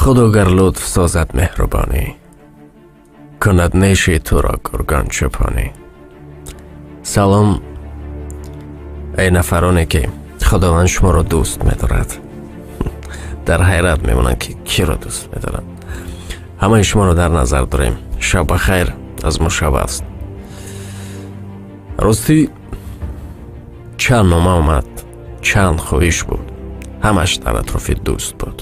Худо гар лутф созад меҳрубонӣ, кунад неши туро гургон чӯпонӣ. Салом, эй нафароне ки Худованд шуморо дӯст медорад. Дар ҳайрат мемонанд, ки киро дӯст медорад. Ҳамаи шуморо дар назар дорем. Шаб бахайр, аз мо шаб аст. Ростӣ чанд нома омад, чанд хоҳиш буд, ҳамаш дар атрофи дӯст буд.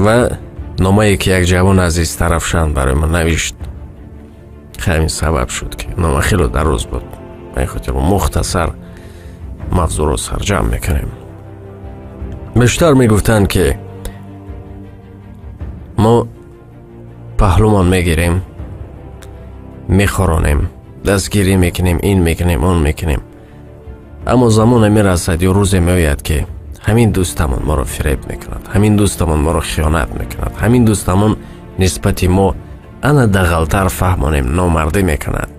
Ва номае ки як ҷавон аз Истарафшан барои ман навишт, ҳамин сабаб шуд, ки нома хеле дароз буд. Ба ин хотир мухтасар мавзӯъро сарҷамъ мекунем. Бештар мегуфтанд, ки мо паҳлумон мегирем, мехоронем, дастгирӣ мекунем, ин мекунем, он мекунем, аммо замоне мерасад ё рӯзе меояд, ки ҳамин дӯстамон моро фиреб мекунад, ҳамин дӯстамон моро хиёнат мекунад, ҳамин дӯстамон нисбати мо ана дағалтар фаҳмонем, номардӣ мекунад.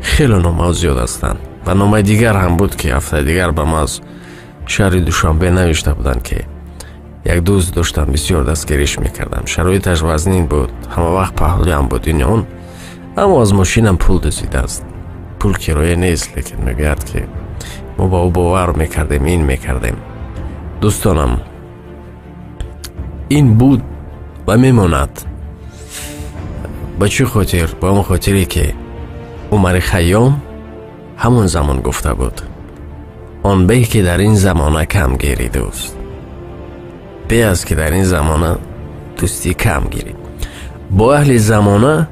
Хеле номаҳо зиёд ҳастанд ва номаи дигар ҳам буд, ки ҳафтаи дигар ба мо аз шаҳри Душанбе навишта буданд, ки як дӯст доштам, бисёр дастгириш мекардам, шароиташ вазнин буд, ҳама вақт паҳлӯям буд, ин он, аммо аз мошинам пул дуздидааст. Пул кироя нест, лекин мегӯяд, ки мо ба ӯ бовар мекардем, ин мекардем. Дӯстонам, ин буд ва мемонад. Ба чӣ хотир? Ба он хотире, ки Умари Хайём ҳамон замон гуфта буд: он беҳ, ки дар ин замона кам гирӣ дӯст, бе аст, ки дар ин замона дӯстӣ кам гирӣ. Бо аҳли замона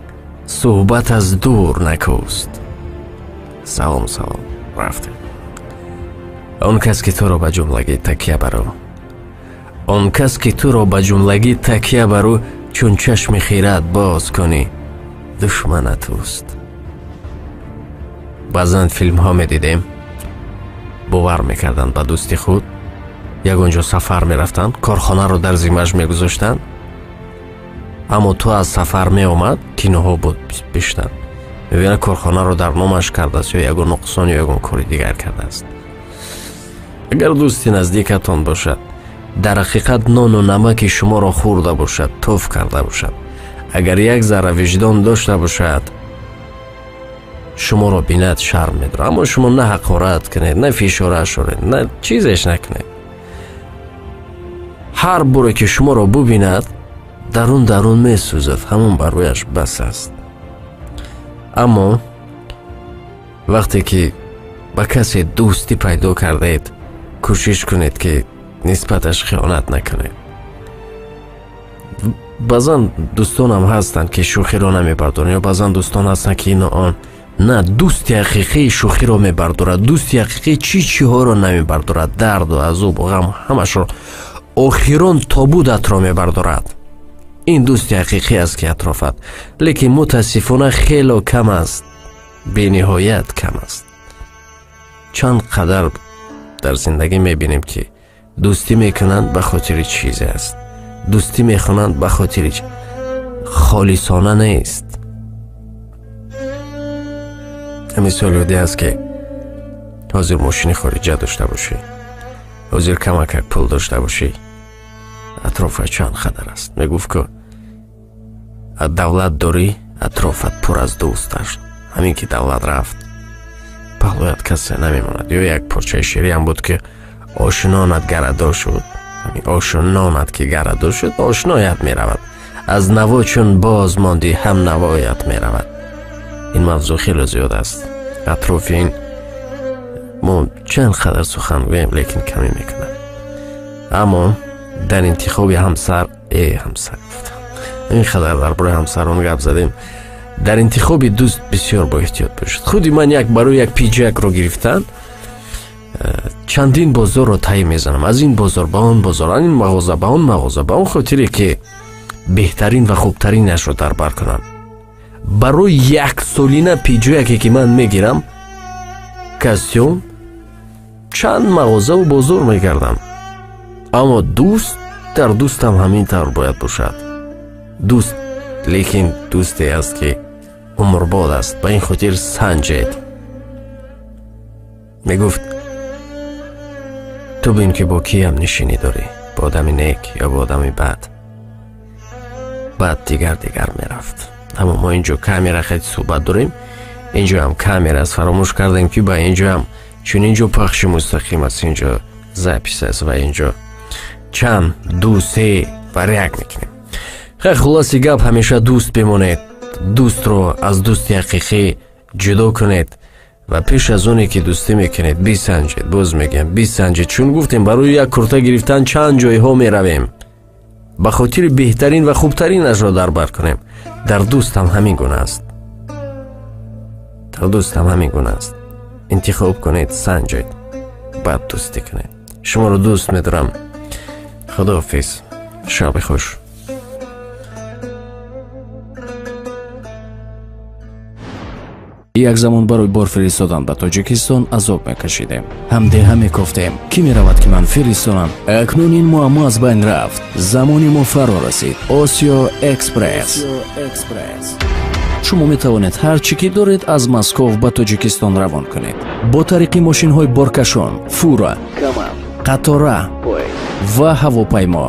суҳбат аз дур накӯст. Салом, салом, рафтем. Он кас, ки туро ба ҷумлагӣ такя бару, он кас, ки туро ба ҷумлагӣ такя бару, чун чашми хират боз кунӣ, душманат ӯст. Баъзан филмҳо медидем, бовар мекарданд ба дӯсти худ, ягон ҷо сафар мерафтанд, корхонаро дар зиммааш мегузоштанд, аммо ту аз сафар меомад, киноҳо буд бештар, мебинад, корхонаро дар номаш кардааст ё ягон нуқсон ё ягон кори дигар кардааст. Агар дӯсти наздикатон бошад, дар ҳақиқат нону намаки шуморо хӯрда бошад, туф карда бошад, агар як зарра виҷдон дошта бошад, шуморо бинад, шарм медорад. Аммо шумо на ҳақорат кунед, на фишораш оред, на чизеш накунед. Ҳар боре ки шуморо бубинад, дарун дарун месӯзад, ҳамон барояш бас аст. Аммо вақте ки ба касе дӯстӣ пайдо кардаед, кӯшиш кунед, ки нисбаташ хиёнат накунед. Баъзан дӯстонам ҳастанд, ки шӯхиро намебардоранд, ё баъзан дӯстон ҳастанд, ки ину он. На, дӯсти ҳақиқӣ шӯхиро мебардорад, дӯсти ҳақиқӣ чӣ чиҳоро намебардорад, дарду азобу ғам ҳамашро, охирон тобудатро мебардорад. Ин дӯсти ҳақиқӣ аст, ки атрофат, лекин мутаассифона хело кам аст, бениҳоят кам аст. Чанд қадар дар зиндагӣ мебинем, ки дӯстӣ мекунанд ба хотири чизе аст, дӯстӣ мехонанд ба хотири холисона нест. Ҳамин соли оддӣ аст, ки ҳозир мошини хориҷа дошта бошӣ, ҳозир камакак пул дошта бошӣ, атрофат чанд қадар аст. Мегуфт, ки давлат дорӣ, атрофат пур аз дӯст аст. Ҳамин ки давлат рафт, паҳлӯят касе намемонад. Ё як порчаи шеъриам буд, ки ошнонат гарадо шуд, ошнонат ки гарадо шуд, ошноят меравад, аз наво чун боз мондӣ, ҳам навоят меравад. Ин мавзӯъ хеле зиёд аст. Атрофи ин мо чанд қадар сухан гӯем, лекин камӣ мекунад. Аммо дар интихоби ҳамсар, ҳамсар гуфтам, ин қадар дар бораи ҳамсарон гап задем, дар интихоби дӯст бисёр боэҳтиёт бошед. Худи ман як барои як пиҷакро гирифтан чандин бозорро тай мезанам, аз ин бозор ба он бозор, аз ин мағоза ба он мағоза, ба он хотире ки беҳтарин ва хубтаринашро дар бар кунам. Барои яксолина пиҷаке ки ман мегирам, костюм, чанд мағозаву бозор мегардам. Аммо дӯст, дар дӯстам ҳамин тавр бояд бошад. Дӯст лекин дӯсте аст, ки умрбод аст. Ба ин хотир санҷед. Мегуфт, Ту бин, ки бо кӣ ҳамнишинӣ дорӣ, бо одами нек ё бо одами бад. Баъд дигар мерафт. Аммо мо инҷо камера хеле суҳбат дорем, инҷо ҳам камера аст. Фаромӯш кардем, ки ба инҷо ҳам, чун инҷо пахши мустақим аст, инҷо запись аст ва инҷо чанд ду се бар як мекунем. Хай, хулоси гап, ҳамеша дӯст бимонед, дӯстро аз дӯсти ҳақиқӣ ҷудо кунед ва пеш аз оне ки дӯстӣ мекунед, бисанҷед. Боз мегӯям, бисанҷед, чун гуфтем, барои як курта гирифтан чанд ҷойҳо меравем, ба хотири беҳтарин ва хубтаринашро дар бар кунем. Дар дӯстам ҳамин гуна аст, дар дӯстам ҳамин гуна аст. Интихоб кунед, санҷед, баъд дӯстӣ кунед. Шуморо дӯст медорам. Худоҳофиз, шаби хуш. Як замон барои бор фиристодан ба Тоҷикистон азоб мекашидем, ҳамдеҳа мекофтем, кӣ меравад, ки ман фиристонам. Акнун ин муаммо аз байн рафт. Замони мо фаро расид. Осиё Экспресс. Шумо метавонед ҳар чӣ ки доред, аз Москов ба Тоҷикистон равон кунед бо тариқи мошинҳои боркашон, фура, қатора ва ҳавопаймо.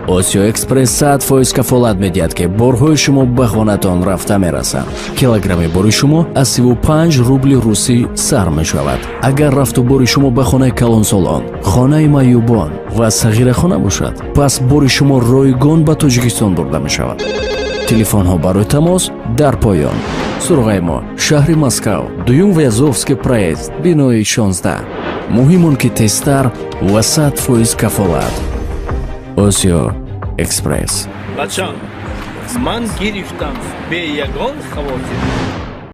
Осиё Экспресс 100% кафолат медиҳад, ки борҳои шумо ба хонатон рафта мерасанд. Килограмми бори шумо аз 35 рубли русӣ сар мешавад. Агар рафту бори шумо ба хонаи калонсолон, хонаи маъюбон ва сағирахона бошад, пас бори шумо ройгон ба Тоҷикистон бурда мешавад. Телефонҳо барои тамос дар поён. Суроғаи мо: шаҳри Москав, Дуюм Вязовский проезд, бинои 16. Муҳим он ки тезтар ва 100% кафолат. Осиё Экспресс. Бачам, ман гирифтам бе ягон хавотир.